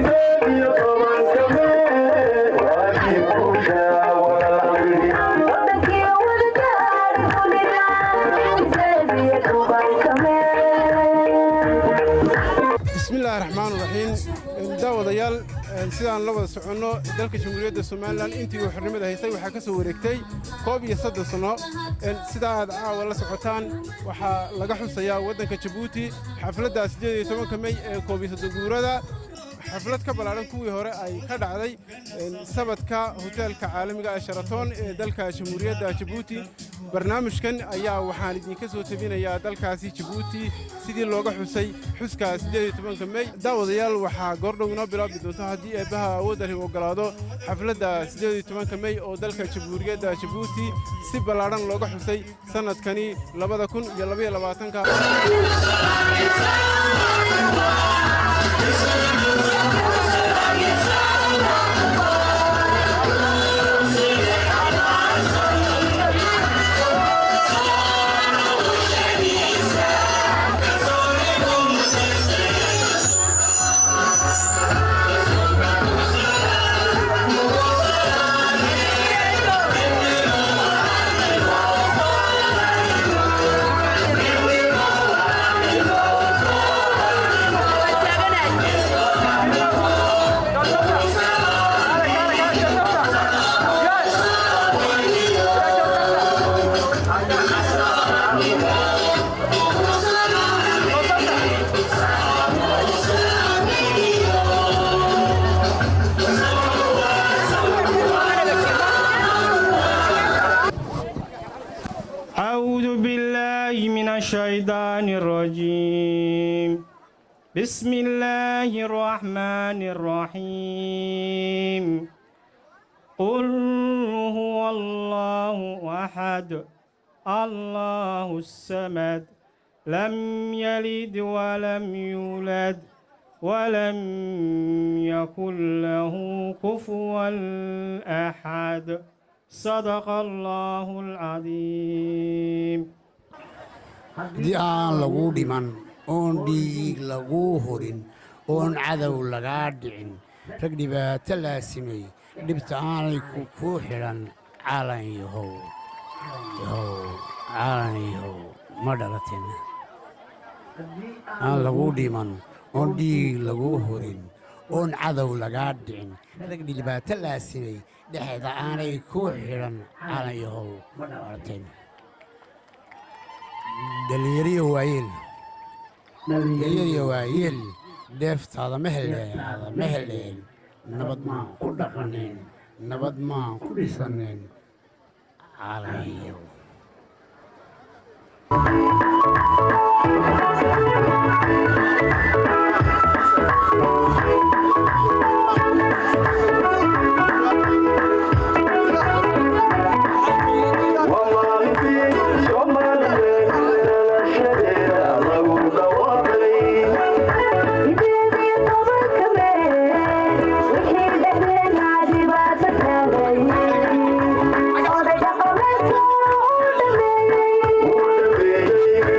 18-ka Mee waa kii guusha walaal. Wadankii wada gaadhi dunida, 18-ka Mee. Bismillahi raxmaan raxiim. Daawadayaal, sidaan la wada soconno, dalka Jamhuuriyadda Somaliland intii uu xornimada haystay waxaa ka soo wareegtay 31 sanno. Sidaa aad caawa la socotaan, waxaa laga xusayaa waddanka Jabuuti xafladda 18-ka Mey ee 31 guurada. Xaflad ka ballaadhan kuwii hore ay ka dhacday sabadka hoteelka caalamiga ee Sheraton ee dalka Jamhuuriyadda Jabuuti. Barnaamijkan ayaa waxaan idinka soo tebinayaa dalkaasi Jabuuti sidii looga xusay xuska 18-ka Mey. Daawadayaal, waxaa goordhow inoo bilaabi doonto, haddii Eebbaha awoodani oggolaado, xafladda 18-ka Mey oo dalka Jamhuuriyadda Jabuuti si ballaadhan looga xusay sannadkani 2022-ka. أعوذ بالله من الشيطان الرجيم. بسم الله الرحمن الرحيم. قل هو الله أحد، الله الصمد، لم يلد ولم يولد ولم يكن له كفوا أحد. صدق الله العظيم. Haddii aan lagu dhiman oon dhiig laguu hurin oon cadow lagaa dhicin, rag dhibaato laasimay, dhibta aanay kuu xidhan, calan yahow yahow, calan yahow, ma dhalatin. Aan lagu dhiman oon dhiig laguu hurin oon cadow lagaa dhicin, rag dhibaato laasimay, dhexda aanay kuu xidhan, calan yahow, ma dhalatin. Dhallinyariyo waayeel, dhallinyariyo waayeel, dheeftaada ma heleen, ma heleen. Nabad maan ku dhaqanin, nabad maan ku dhisanin, calanyow. Waa maalintii Soomaaliyeed dhalashadeeda lagu dhawaaqay. 18-ka Mee wixii dhexdeena dhibaato kaalay, oday dhaqameedka uu dhameeyey. Uu dhameeyey.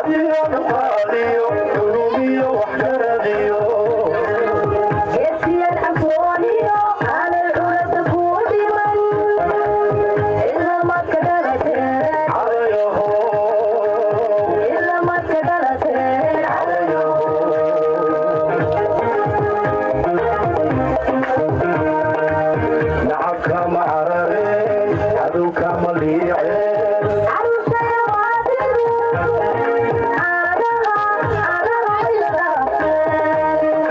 Adiós. Cuqaaliyo culumiyo waxgaradiyo. Geesiyan cabsooniyo aanay curada kuu dhiman, ilaa maad ka dhalateen. Calayahow. Ilaa maad ka dhalateen. Nacabka ma carareen, cadowka ma liiceen. Caruurtaya waadigu caanaha caanaha ila dhaafeen.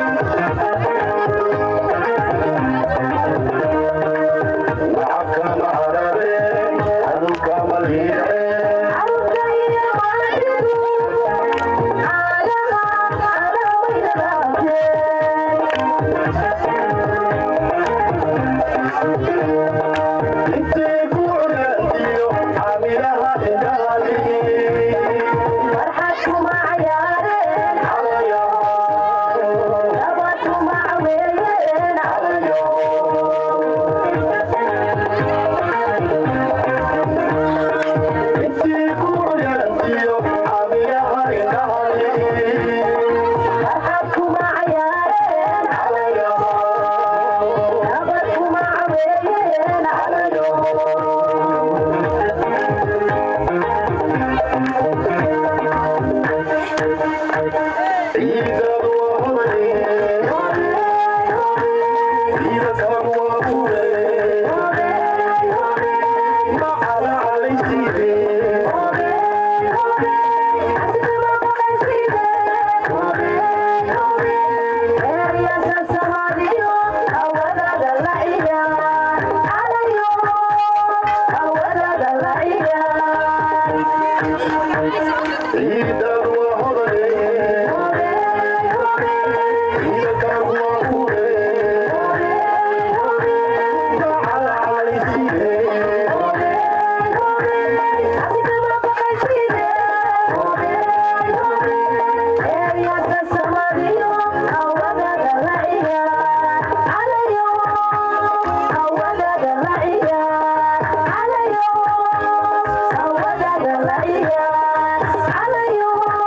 Nacabka ma carareen, cadowka ma liiceen. Caruurtaya waadigu caanaha caanaha ila dhaafeen. Intee ku curyaantiyo caamilaha indhahali. Farxad kuma cayaareen. Calayahow. Nabad kuma caweeyeen. Intee ku curyaantiyo caamilaha indhahali. Farxad kuma cayaareen. Calayahow. Nabad kuma caweeyeen. Ciidadu waa hodaye, ciidankaagu waa buure, macala calaysiide. Ciidadu waa hodaye, ciidankaagu waa buure, macala calaysiide. Yeah.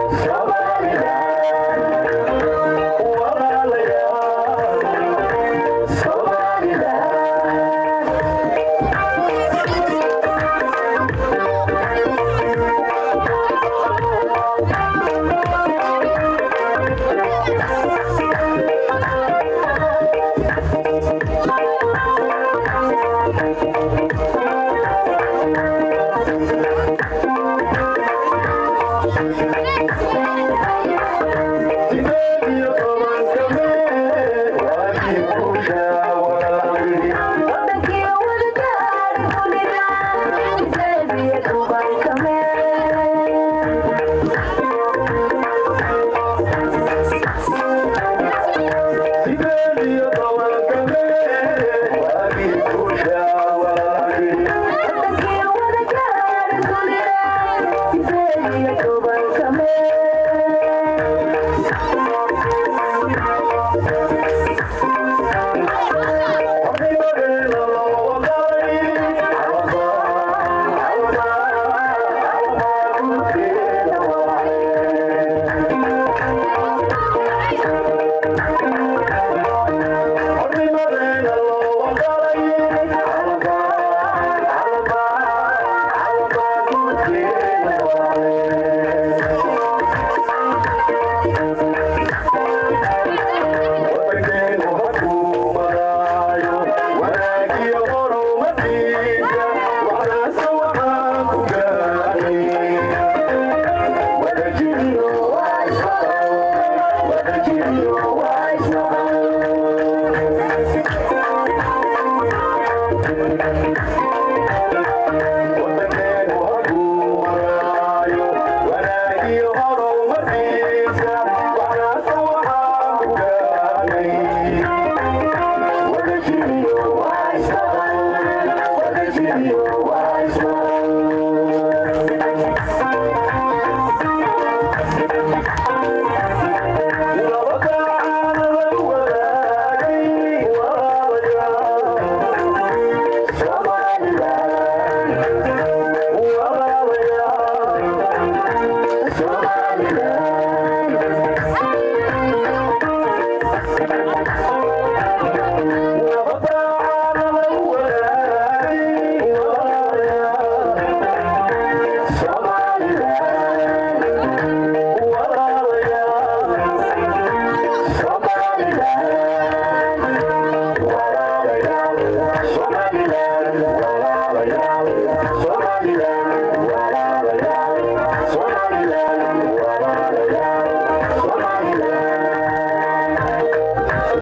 Somaliland, walaalayaal, Somaliland.